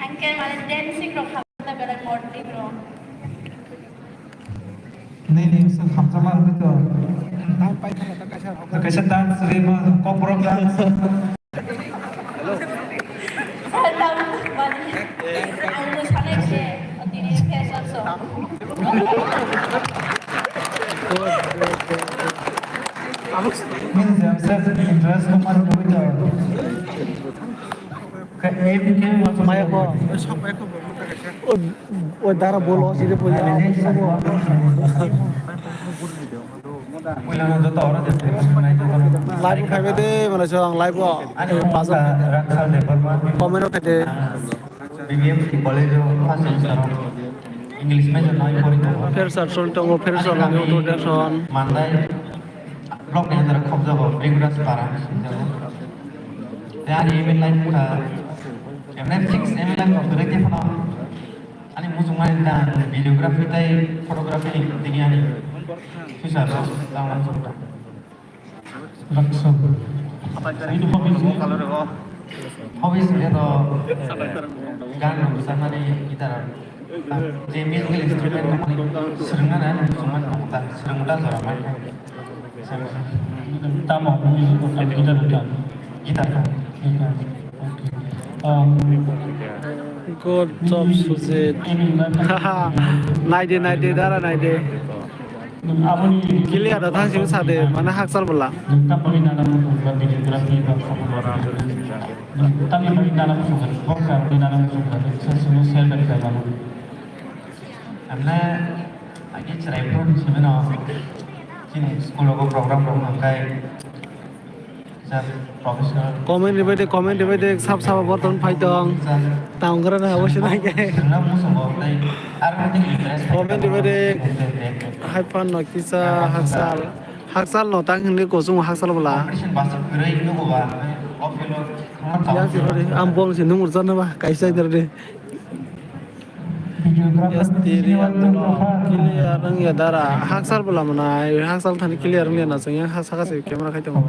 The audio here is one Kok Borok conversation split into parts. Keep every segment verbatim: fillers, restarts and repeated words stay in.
Hwnkhe mane dancing rok khamna belai morning rok. Nini usul khamjama wngwi to. Kaisa dance rima, kokborok dance. Ang no sanai se, tini fashion show. Nini jemsa interest ko mari wngwi to. Maya ko. O, o dara bolo, sini punya. Live phaibai de, mana so ang live o. Comment o khaide. B B M C college o first semester o English major noi pori tongo. Fresher son tongo, fresher tongo, introduction. Mandai block ni under khobjago, Bringraj para. Tei ani aim in life wngkha M F six aim in life wngkha, belai khe phano ani muchungmani dan videography tei photography ni tini ani future rok tamo wngkha. Hobbies khe to gan rwchapnani, guitar, je musical instrument no swrwngna nai, swrwngmani tongo ta, swrwngmani jora mai. Tamo music ko guitar ta. Guitar ta. Um, Good job, Sujit. Haha, naide, naide, dara naide. Clear da thang simi sade, mane hakchal bwla. Amne, agi chwrai phuru ni simi no, chini school rogo program rok nangkai. Comment ribai de, comment ribai de, sab sab bo ton phai tong. Tang gra na, obo se nai ke. Comment ribai de, hai phan no kisa hakchal. Hakchal no tang hinwi kosong hakchal bwla. Yang si rode, am bong si nung urjan na ba, kaisa jar de. Clear wngya dara, hakchal bwla mwnai, hakchal thani clear wngya na chwngya, ha saka se camera khai tongo.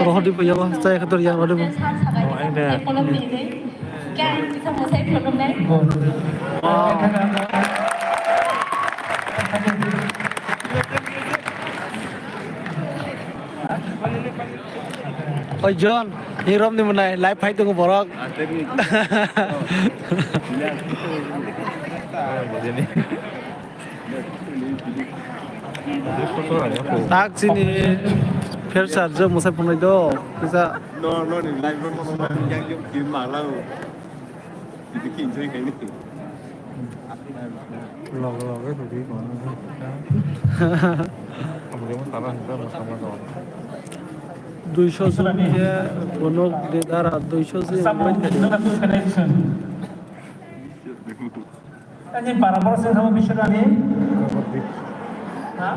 Rohor di puya ba, chai khator yang rohor di. Oi John, ni rom ni mwnai live phai tongo borok. Tak chini pher sar je musai phunai do. Kisa. No, no, ni live rom no yang yang ki malang. Logo logo tadi kono. Kamu dia masalah kita masalah kawan. Duiso jun ke bonok de dara duiso jun. Ani para para sing sama bisa kami. Ha?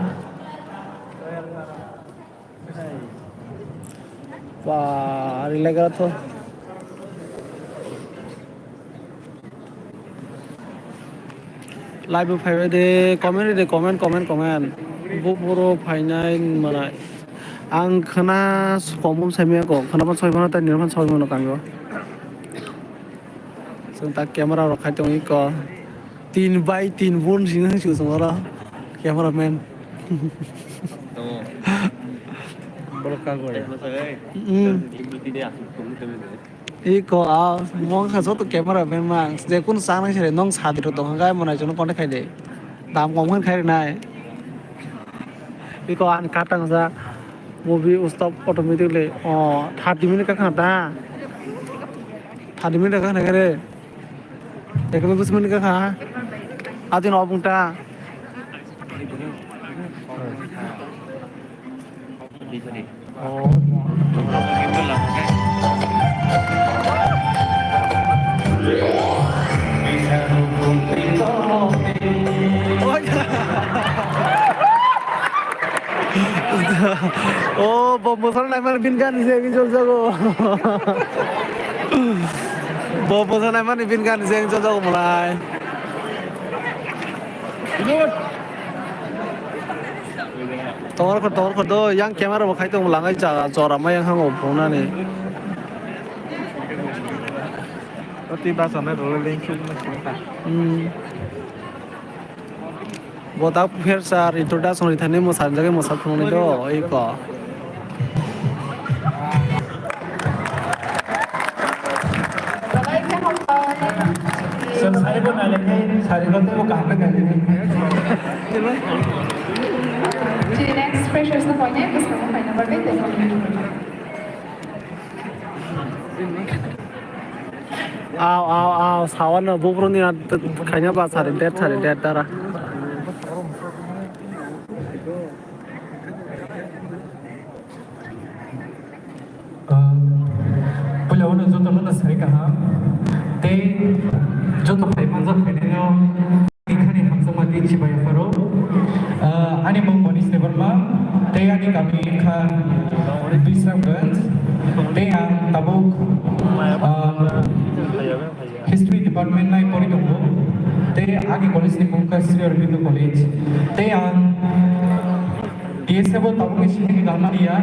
Ba, ari lega to. Live phaibai de, comment de, comment, comment, comment. Bu buro phainai manai. Ang khana komum saimaya ko, khana pan soi mano tai nirman soi mano kami. Chwng ta camera rok khai tong iko. Tin bai tin bun sing sing sing oro camera man. Tamo. Borok ka gore. Mm. Iko a mong kha joto camera man mang je kun sang nang sere nong sadi ro tong ga mona jono konta khai de. Dam kom khan khai nai. Iko an katang ja movie stop automatically. Oh, thirty minute ka khana ta. Thirty minute ka khana re. Ekam bus mani ka kha. Adin obung ta. O, bo mosol nai mar bin gan se bin jol jago. Bo mosol nai mar bin gan se bin jol jago mulai. Tongor kho, tongor kho do, yang camera bo khai tong langai cha, chora ma yang hango phunani. Oti basa na role link suk na suk ta. Hmm. Bo ta pher sar introduction ri thani mo sanjage mo sa phunani do, oi ko. Sir, sari bo nai lekhe, sari bo tebo kaham nai lekhe. Chini next freshers no koine, bwskango kaina barbe tebo. Aw, aw, aw, sawan no bukruni at khaina ba sari det, sari det dara. Ah, puila uno joto no sai kaham. Tei joto phai manjak phainaino ani khani hamjakma tei chibai pharo. Ah, ani mung Manish Debbarma, tei ani kami kha Bisramganj, tei ang tabuk, ah, History department nai pori tongo, tei ani college ni mung kha Sri Aurobindo College. Tei ang T S F o tabukni simi gwdalmani ya,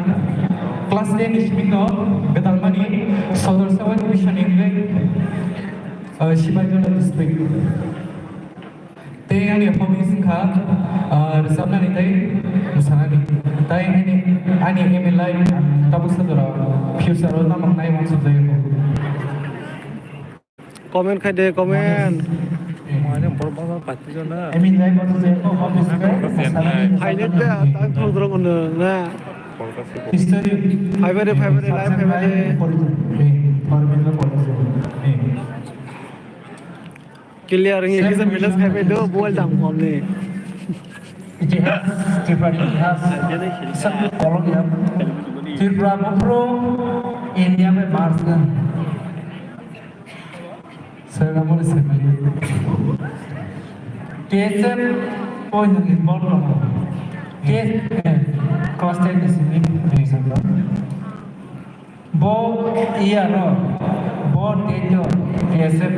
class ten ni simi no gwdalmani Sodor Sewa Division ni wngwi, ah, Sipaijala district. Tei ani hobbies wngkha, ah, rwchapnani tei mwsanani. Tai ani, ani aim in life, tabuksa jora future o tamo wngnai uansukjagwi. Comment khai de, comment. Mane borok bangma pati jona. Aim in life o je ko hobbies wngkha mwsanani. Phaini de, tang thok dorok hwnwi na. History. Phaibai de, phaibai de, live phaibai de. Clear wngya kisa minus khai bai do, bual dam kom ni. Itihas, Tripura itihas. Sabni kolom ya. Tripura buphuru India bai Mars na. Sir, amo ni sir mai. T S F point ni bol no. T S F, class ten ni sini. Bo iya no, bo date no T S F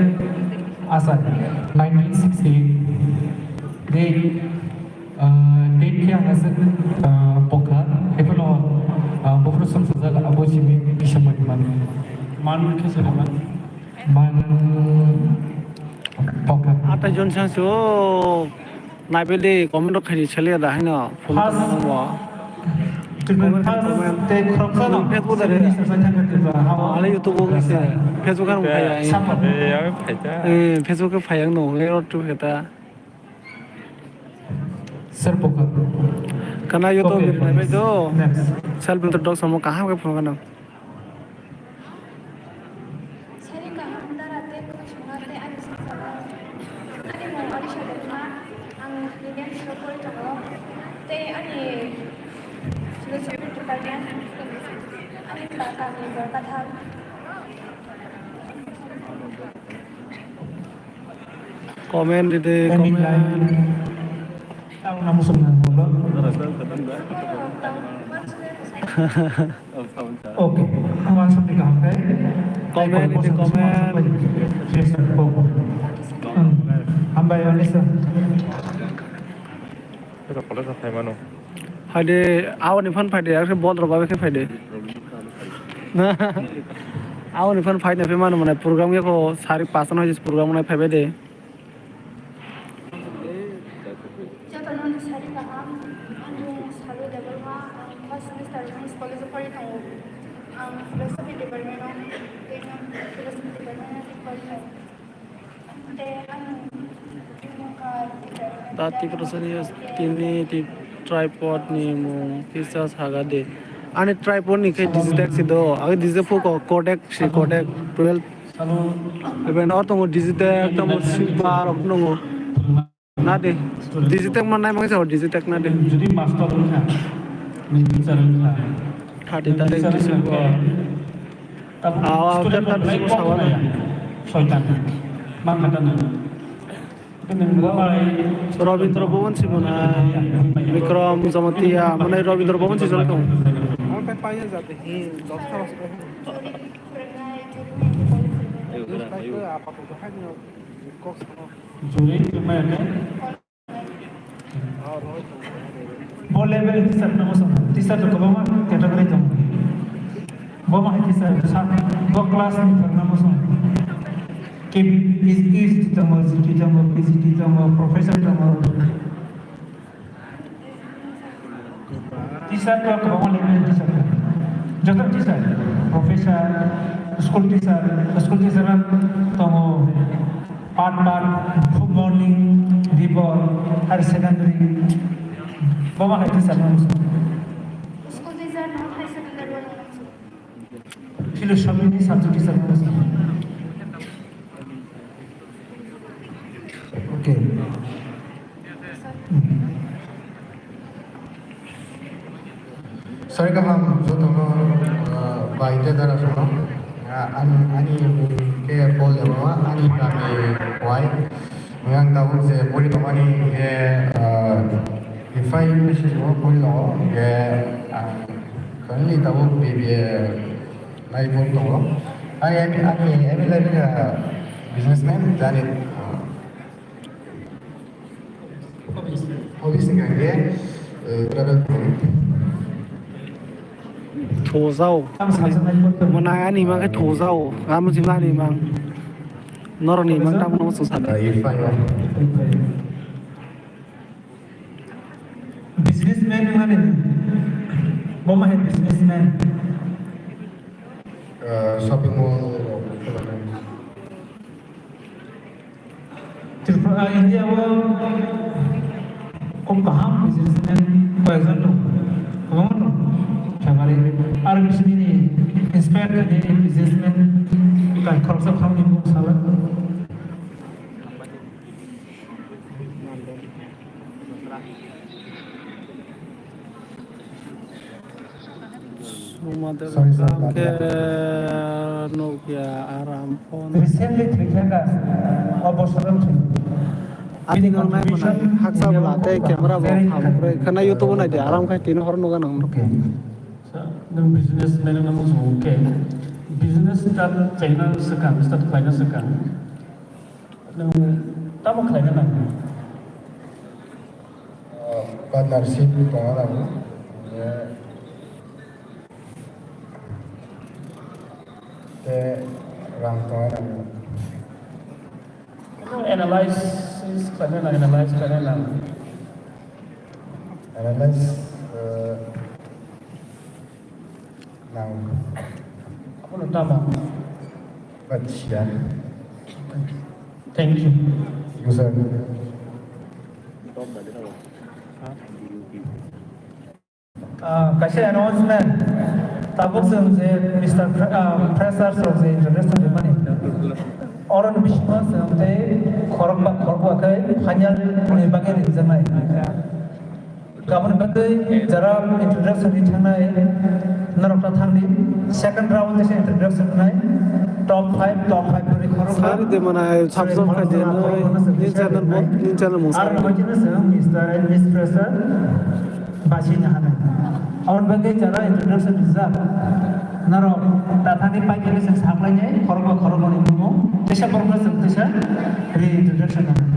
asa nineteen sixty-eight. Date, ah, date khe ang asa, ah, pokha, ekheno, ah, buphuru sumsajak abo simi December ni mani. Man khe sari man. Man pokha. Atai jon sang so. Naibe de comment rok khaini sele da haino phone first, tongma bo. Comment, first comment. Tei khoroksa no. Facebook da re. Sini sa sa thangkha Tripura. Hao. Ale YouTube o se. Facebook ang phaya. Support. Eh, ang phaya. Eh, Facebook ke phaya no. Le rot tu keta. Sir pokha. Kana YouTube. Okay, naibe do. Next. Self introduction mo kaham ke phone kana. Sari kaham dara tei khosungma tei ani songcharo ani mung Arisha Debbarma, ang Indian School pori tongo tei ani philosophy department, ani kami Borkathal. Comment ride, comment. Ang namo song nang holo. Okay. Ang uansukni kaham khe. Comment ride, comment. Yes, sir. Hambai, Anisha. Esa college o phai mano. Phaide, aboni phan phaide, akhe bol rok bai khe phaide. Aboni phan phaide phi mano mane program yakho sari pasan hoje program nai phaibai de. Jotono ni sari kaham, ang mung Salu Debbarma, ang first semester Women's College o pori tongo. Ang philosophy department o, tei philosophy department o pori tongo. Da Tiprasani tini ti tripod ni mung kisa saga de. Ani tripod ni khe Digitech si do. Age D J phuko Kodak si Kodak twelve. Even o tongo Digitech, tongo Sigma rok tongo. Na de. Digitech man nai mangsa Digitech na de. Jodi master wngkha, ni teacher wngkha. Thirty tarik December. Aw, aw, student thirty tarik sawa na. Soitan. Ma khata na. Rabindra Bhawan si mona, Bikram Jamatia, mane Rabindra Bhawan si jol tong. Juri, Bo level ni teacher no muchung, teacher to kwbangma category tongo. Bo ma hai teacher sa, bo class ni phwrwngma muchung. K B, E G T tongo, G T tongo, P G T tongo, professor tongo. Teacher to kwbangma level ni teacher tongo. Joto teacher, professor, school teacher, school teacher tongo. Part part, morning, before, higher secondary, bo ma hai teacher no muchung. School teacher no, higher secondary no muchung. Philosophy ni subject teacher no muchung. Okay. Sari kaham jotono, ah, bai tei dara sono. Ah, ani, ani mung khe Paul Debbarma, ani kami wai. Ang tabuk je pori tongmani khe, ah, Ifai University o pori tongo, khe ang currently tabuk B B A nai pori tongo. Ani, ani, ani M A life khe businessman, jani, ah, Hobbies hingkha khe, eh, travel khlai. Thojao. Mwnang ani himang khe thojao. Amo jima ani himang. Norokni himang tamo no swngsa. Eh, if I Businessman mani. Bo ma hai businessman. Eh, shopping mall. Tripura, India o kok kaham businessman koyekjon dong, kwbangma dong, family. Ar bisini ni inspire khainai businessman kai khoroksa khoroknwi mung sala. Sumadev Sorry, sir, Gangkhe Nokya Aram phone. Recently thwikha ka, o bosoro thwi. Ani nang nai manai haksa bla tei camera bo khamkroi khana YouTube nai de aram khai tini hor nuga nang. Okay. Sa, nwng business man no muchungo khe, business start chaina swkang, start khlaina swkang, nwng tamo khlaina nango? Partnership tongna nango. Tei rang tongna nango. Analysis khlaina nango, analyze khlaina nango. Analyze, eh, Nang. Abono tamo? Gotcha. Thank you. Thank you, sir. Ah, kaisa announcement. Tabuk chwng je Mister Fre-, ah, Freshers rok je introduction rimani. Oro ni bisingo chwng tei khorokba khorokba khe final ni bagwi ringjaknai. Gabon bagwi jara introduction ni thangnai norok ta thangdi. Second round ni se introduction nai. Top five, top five ni khorok. Sari de manai subscribe khai de nai. Ni channel bo, ni channel mung. Ar sari. Bo chini se Mister and Miss Fresher basi na hanai. Aboni bagwi jara introduction rijak. Norok ta thangdi pai khe se saklai nai khorok ba khorok ni mung. Tesa borok se tesa reintroduction nai.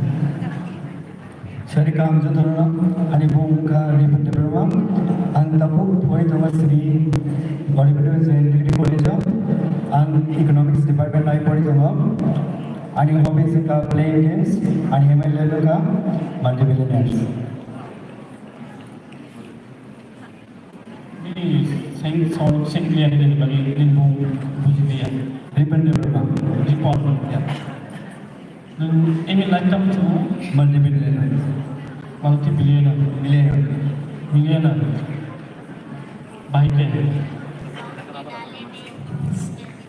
Sari kaham jotono, ani bung wngkha Ripon Debbarma. Ang tabuk phai tongo Sri Aurobindo Jain Degree College o. Ang Economics Department bai phai tongo. Ani hobbies wngkha playing games, ani M L A wngkha multimillionaires. Nini seng song seng clear ni bagi nini bung buji dia. Ripon Debbarma. Ripon, ya. Nung aim in life tamo chungo? Multi-billionaire. Multi-billionaire. Millionaire. Millionaire. Bahai khe?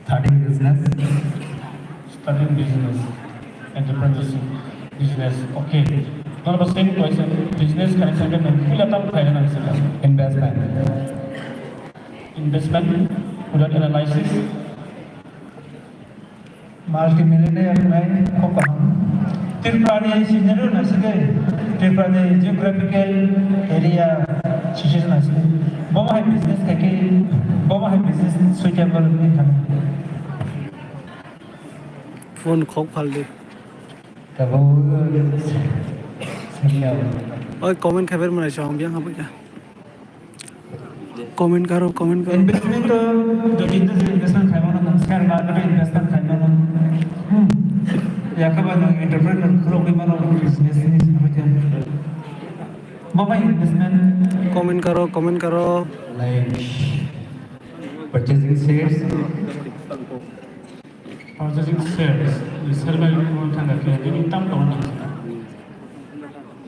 Starting business. Starting business, entrepreneurship, business. Okay. Nono bo same question, business khaina sangkhe nwng puila tamo khaina nang saka? Investment. Investment, without analysis. Multimillionaire wngnai kok kaham. Tripura ni scenario naisingkhe, Tripura ni geographical area situation naisingkhe, bomo hai business khaikhe, bomo hai business suitable wngwi thangkha. Phone khok phaldi. Tabuk senior. Oi, comment khaber mwnai chwng biyang habwi kha. Comment karo, comment karo. Investment to jodi investment khai mano, nang share market investment khai mano. Hmm. Yakaba nang entrepreneur khulogwi mano, business ni simi jan. Baba investment. Comment karo, comment karo. Like purchasing shares. Purchasing shares, share bai wng thangkha khe, bini tam tongna nang.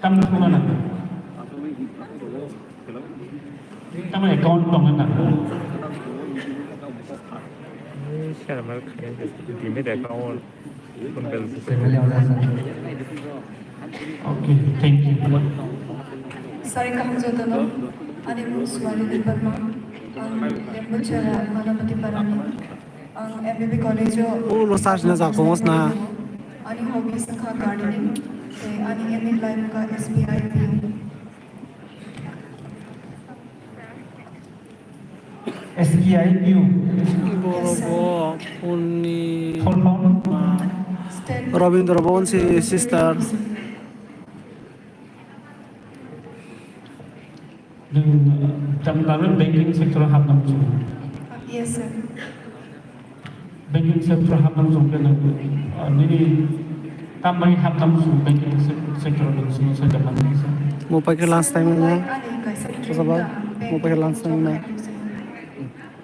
Tam tongna nang. Tam account tongna nang. Share bai khaiya, demat account. Family order. Okay, thank you. Sari kaham jotono, ani mung Swali Debbarma, ang Lembuchara, Manapati Parani. Ang M B B college o. Ulo sasna ja kongos na. Ani hobbies wngkha gardening, tei ani aim in life wngkha S B I P O. S B I P O. Yes, sir. Borok bo phone ni. Full form? State. Rabindra Bhawan si sister. Nwng, uh, tam-, tamni banking sector o hapna muchungo? Yes, sir. Banking sector o hapna muchung khe nwng, uh, nini tambai hapna muchung banking sec-, sector o nwng simi sai da mani kisa? Mo paikhe lunch time na. Ani kaisa training. Mo paikhe lunch time na.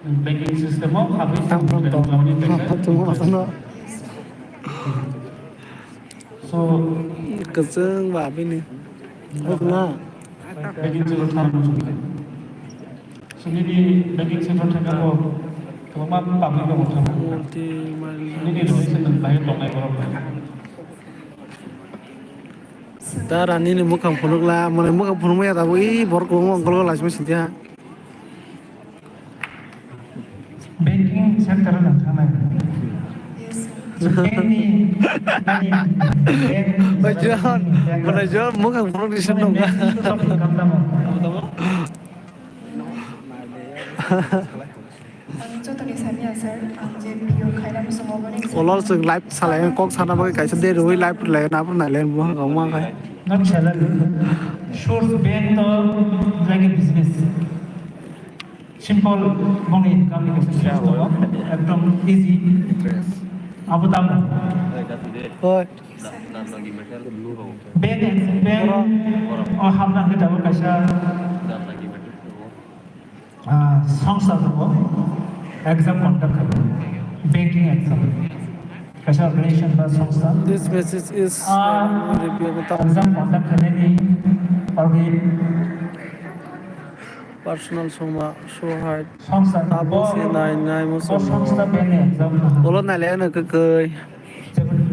Nwng banking system o hapwi. Tam tam to. Nwng tamni kaisa. Hapwi tongma asano. Yes, sir. So, kwchwng ba bini. Hok na. Banking sector thang muchung khe. So, nini banking sector thang ko, kwbangma public rok thang. Multi million. Nini relation nang bahai tongnai borok. Dara nini mukhang phunukla, mane mukhang phunukmaya tabuk, i borok kwbangma ongkol laisima sintiha. Banking sector o nang thangnai. Yes, sir. So, bank ni, bank ni, bank ni. Oi, John, mane John, mukhang phunuk ni siyam nung. Bank ni source of income tamo? Ang jotoni sani ya, sir. Ang je P O khaina muchungo boni. Kolor chwng live salai, kok sana bagwi kaisa de rwi live rwlai, na phuru nailai, mukhang wngma khai. Not salary. Source bank to like a business. Simple, boni income ni kaisa source tongo, ekdom easy. Abo tamo. Hoi. Bank and bank o hapna khe tabuk kaisa, ah, songsa tongo, exam conduct khaio, banking exam. Kaisa organization ba songstha. This message is, ah, uh, review exam conduct khainani bagwi personal songma, so hai. Songstha tabuk bo, se nai, nai mo bo songma. Songstha beni exam na. Ulo nai le ano kwkwi.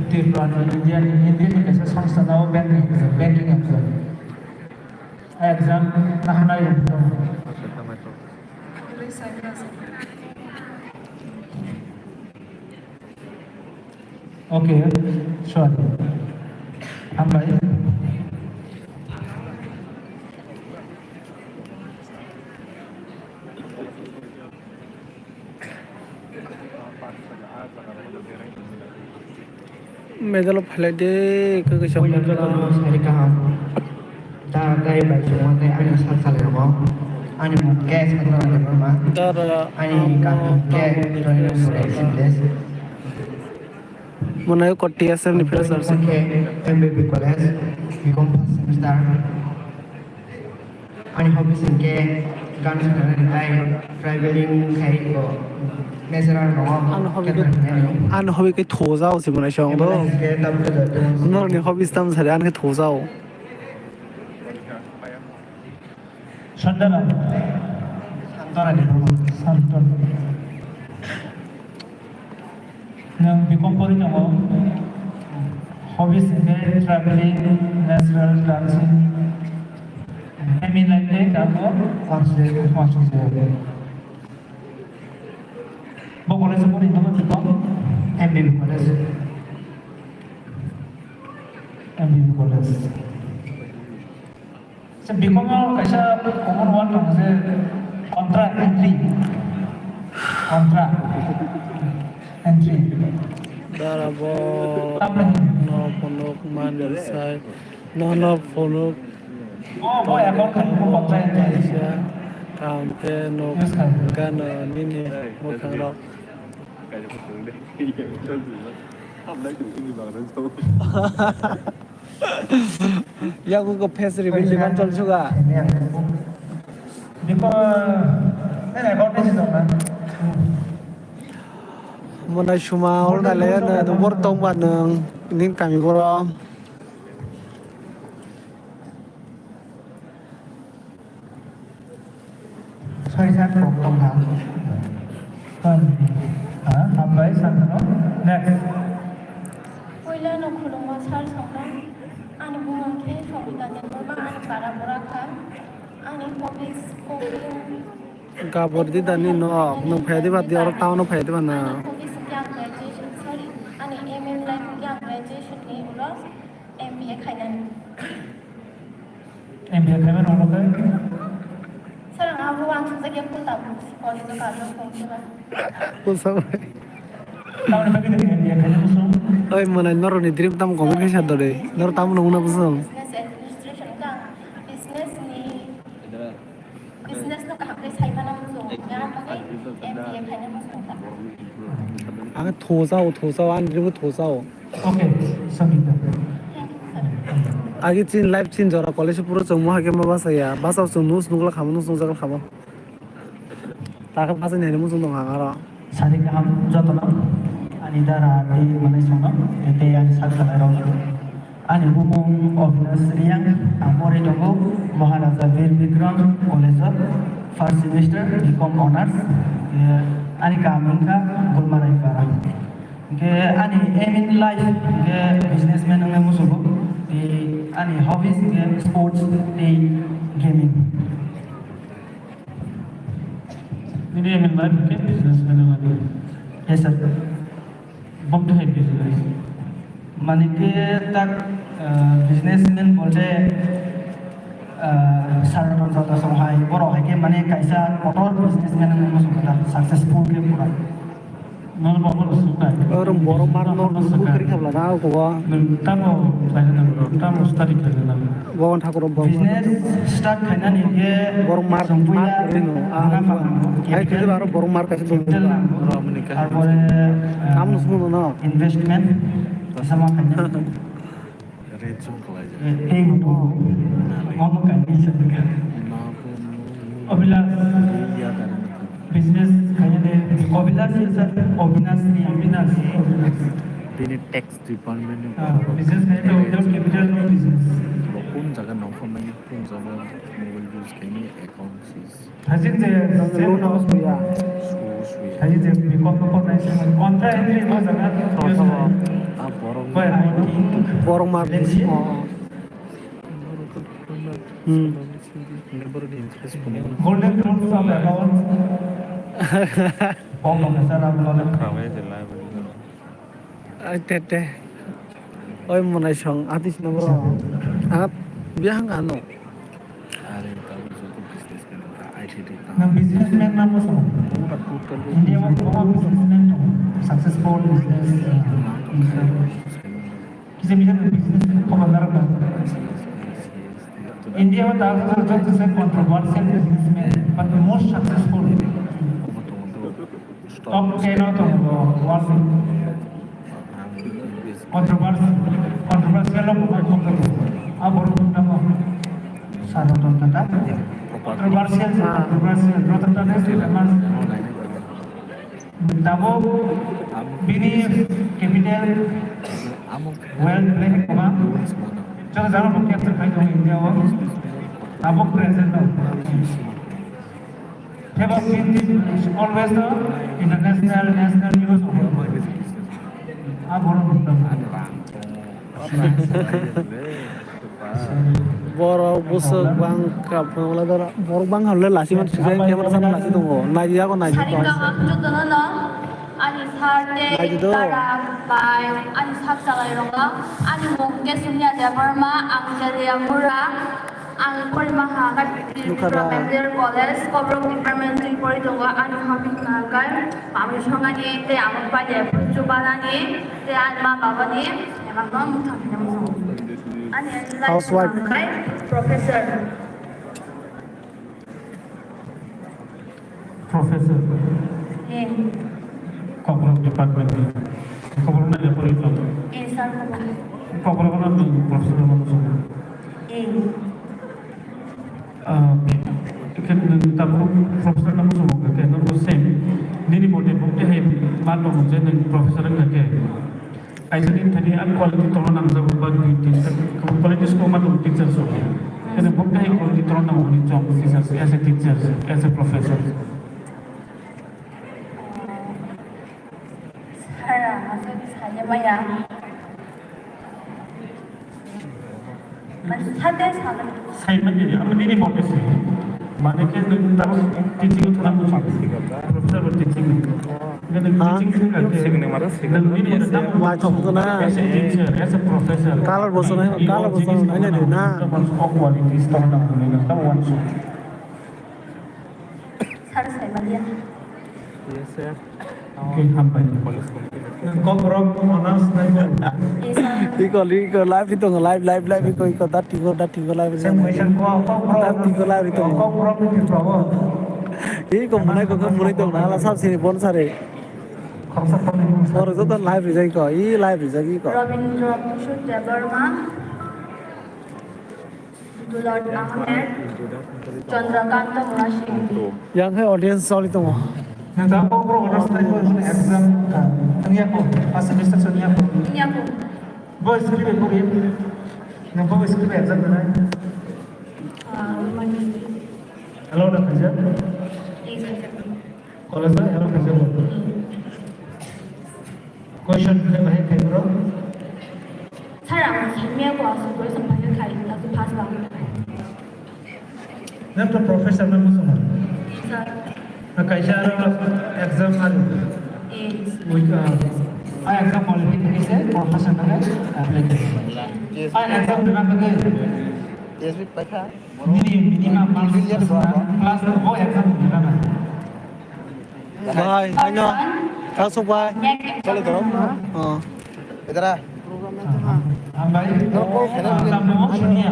Tripura ni India ni, India ni kaisa songstha na o banking exam, banking exam. Exam na hanai. Okay, sorry. Hambai. Medal o phalai de, khe kaisa. Puila jotono sari kaham. Da dai bai chungo tei ani sak salai rogo. Ani mung khe Sanjana Debbarma. Dara ani kami khe Joyna Murray Singles. Mwnai ko T S M ni fresher se. Khe M B B College, B Com first semester. Ani hobbies hwnkhe gan sanani tei traveling khai ko natural no. Ani hobby khe, ani hobby khe thojao se mwnai song do. Norni hobbies tam sari ani khe thojao. Santana. Santana ni bubu. Santana. Nwng B Com pori tongo. Hobbies hwnkhe traveling, natural dancing. Aim in life khe tabuk arse masuk se. Bo college pori tongo B Com? M B B college. M B B college. Se B Com o kaisa common word tongo je contra entry. Contra entry. Dara bo. Tamni. No phunuk mandir sai. No, no phunuk. Oh, boy, account khai ko contra entry. Kaisa. Kaham khe nuk gana nini mwkhang rok. Yago ko face reveal diban chol suga. Biko, eh, record ni dong na. Monai suma ol na le na bor tong ba nung ning kami boro. Soi sak kok tong ha. Kan. Ha, hambai sakno. Next. Puila no khulumma sir songkha. Ani bumung khe Songmika Debbarma, ani para bura kha. Ani hobbies cooking. Gabor di dani no, no phai di ba di oro town no phai di ba na. Ani hobbies khe ang graduation, sorry, ani aim in life khe ang graduation ni ulo M B A khainani. M B A khaima rwngno khe? Sir, ang abo uansukjak ya, full tabuk college o kajak tongkhe ba. Tamoni bagwi nini M B A khaina muchung? Oi, mwnai norokni dream tamo complete khe sa dori. Norok tamo nungna bwswng? Business administration ka, business ni, business no kaham khe saimana muchung. Yang bagwi M B A khaina muchung ta. Ang thosao, thosao, ani dream thosao. Okay, Sangita. Agi chin life chin jora college puro chwng mo hake ma basa ya. Basa chwng nus nukla khamo, nus nukjakla khamo. Takhe basa ni ani muchung tong hang aro. Sari kaham jotono. Ani dara tei manai sono. Tei ani sak salai rok. Ani bumung Avinash Riyang. Ang pori tongo Maharaja Bir Bikram College o first semester B Com Honours. Eh, ani kaham wngkha Gulmarai Para. Hingke ani aim in life hingke businessman wngna muchungo. Tei ani hobbies hingke sports tei gaming. Nini aim in life hingke businessman wngna. Yes, sir. Bok to hai business. Mane ke tak, eh, businessman bolte, eh, Saroton Joto song hai, borok hai ke mane kaisa kotor businessman wngna muchungo ta, successful ke pura. Nono babo no sukha. Oro borok mar no sukha. Kiri khabla na ko ba. Nwng tamo khlaina nango, tamo study khlaina nango. Bhaban Thakur bo. Business start khainani khe borok mar, chwng puila mar kiri no. Ah, munafa nango, ai capital, kiri aro borok mar kaisa capital nango. Aro amoni kaham. Tarpore, ah, tamo no sukha no. Investment, sama khaina. Red zone khlaijak. Tei bo. Omo kainwi sa. Obilas. Business khaina de. Obilas ya sir. Obinas ni. Obinas. Obinas. Bini tax department ni. Ah, business khaina de without capital no business. Bo kun jaga nongkhor nai, kun jaga mobile use khaini account sis. Hajik je loan house ya. Hajik je bikon bikon nai se contra entry mo jaga. Bai, borok mar. Let's see. Hmm. Golden rules of account. Om Bhagavata Ram Lal. Ai, te, te. Oi, monai song, ati sina bro. At, biya hang ano. Are, tamo joto business kan, I T di tamo. Na businessman na mo song. India mo koma businessman to, successful business. Kisa bisa business ko bandar ba. India mo tamo joto se controversial businessman, but the most successful. Top ten o tongo world ni. Controversy, controversial o buphang khum tongo. A borok wng tamo Saroton Tata. Controversial, controversial. Ratan Tata is famous. Tabuk bini capital wealth bini kwbang. Joto jagao bo capture khai tongo India o. Tabuk present o. Tebo Hindi always the international, national news. Ah, borok bukan. Borok busuk bang kap wala dara. Borok bang hamle lasi man sujai camera sana lasi tongo. Nai ya ko nai. Saringkang ang jotono no ani sir tei dara bai ani sak salai rongo. Ani mung khe Sonia Debbarma, ang Jaliamura. Ang porimaha kha Tripura Memorial College, Kokborok Department twi pori tongo. Ani hobby hwnkha khe mamwi songani tei ang paide phuru chubanani tei ani ma babani emangno mwthang khe muchungo. Ani housewife. Professor. Professor. Eh. Kokborok department ni. Kokborok na report ito. Eh, sir, kokborok. Kokborok na ni professor mo so. Eh. Ah, ke nwng tabuk professor na mo so ke no same. Nini mote bokte hai ma tong je nwng professor nge ke. Kaisa din thani ang quality tongna nangjago ba dui tin ta quality songma tong teachers rok. Kene bo kahai quality tongna nango hwnwi chong teachers, as a teacher, as a professor. Sara, aswk saya maya. Sate sala. Sai manya, amo nini mote se. Mane khe nwng tabuk teaching thangna muchung. Professor bo teaching ni. Nwng teaching thangna khe, nwng nini mote tabuk as a teacher, as a professor. Color bo sanai, color bo sanai, nai nai na. Tabuk qualities tongna nango, nwng tabuk uansuk. Sir, sai manya. Yes, sir. Okay, hambai. Nwng Kokborok honors nai bo. Yes, sir. Iko, iko, live ri tongo, live, live, live, iko, iko, dat iko, dat iko, live ri tongo. Same question ko, Kokborok. Dat iko, live ri tongo. Kokborok ni Tripura o. Iko, munai ko, munai tongo, ala sab sini bon sare. Khoroksa khoroknwi mung sa. Oro joto live rijak iko, i live rijak iko. Robindra Bhushan Debbarma. Dulot Ahmed, Chandrakanta Murasingh. Yang hai audience choli tongo. Nang ta Kokborok honors nai bo exam, ah, wngya ko, first semester wngya ko. Wngya ko. Bo script ko ri. Nang bo script exam nai. Ah, Roman. Hello, na kaja. Yes, sir. College o hello khaijak bo. Question khe bahai khai bro. Sir, ang samiya ko asuk question bahai khai, tasu pass ba. Nang to professor na muchung. Sir. Na kaisa aro exam aro. Eh. Wika. A exam qualification professor na apply khai. A exam na khai. Yes, we paikha. Nini minimum marks class o exam ni gana. Bhai, haino. Asuk bhai. Chalo to. Oh. Idara. Hambai. Tamo Sonia.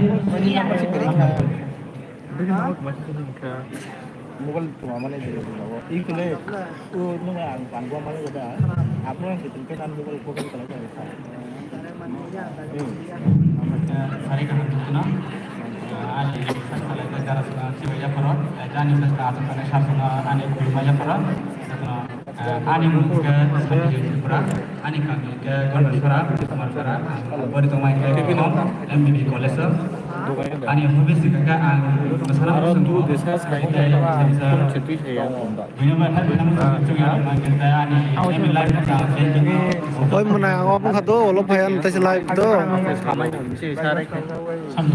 Mobile tuma mane dile. Ikule. O nung ang pangwa mane da. Apo ang kitin ke kan mobile ko kan kala. Sari kaham tukuna. Ani saksalai ke darasna chibai yapharo. Jani saksa asakane sarsana ani khulumai yapharo. Ani mung ke Sanjay Tripura. Ani kami ke Gondasora, Kumarpara. Bori tongmai ke M B B college. Ani hobby sika ke ang masala. Aro tu desa sai. Oi mwnai ang obo kha do, ulo phai ang taisa live do.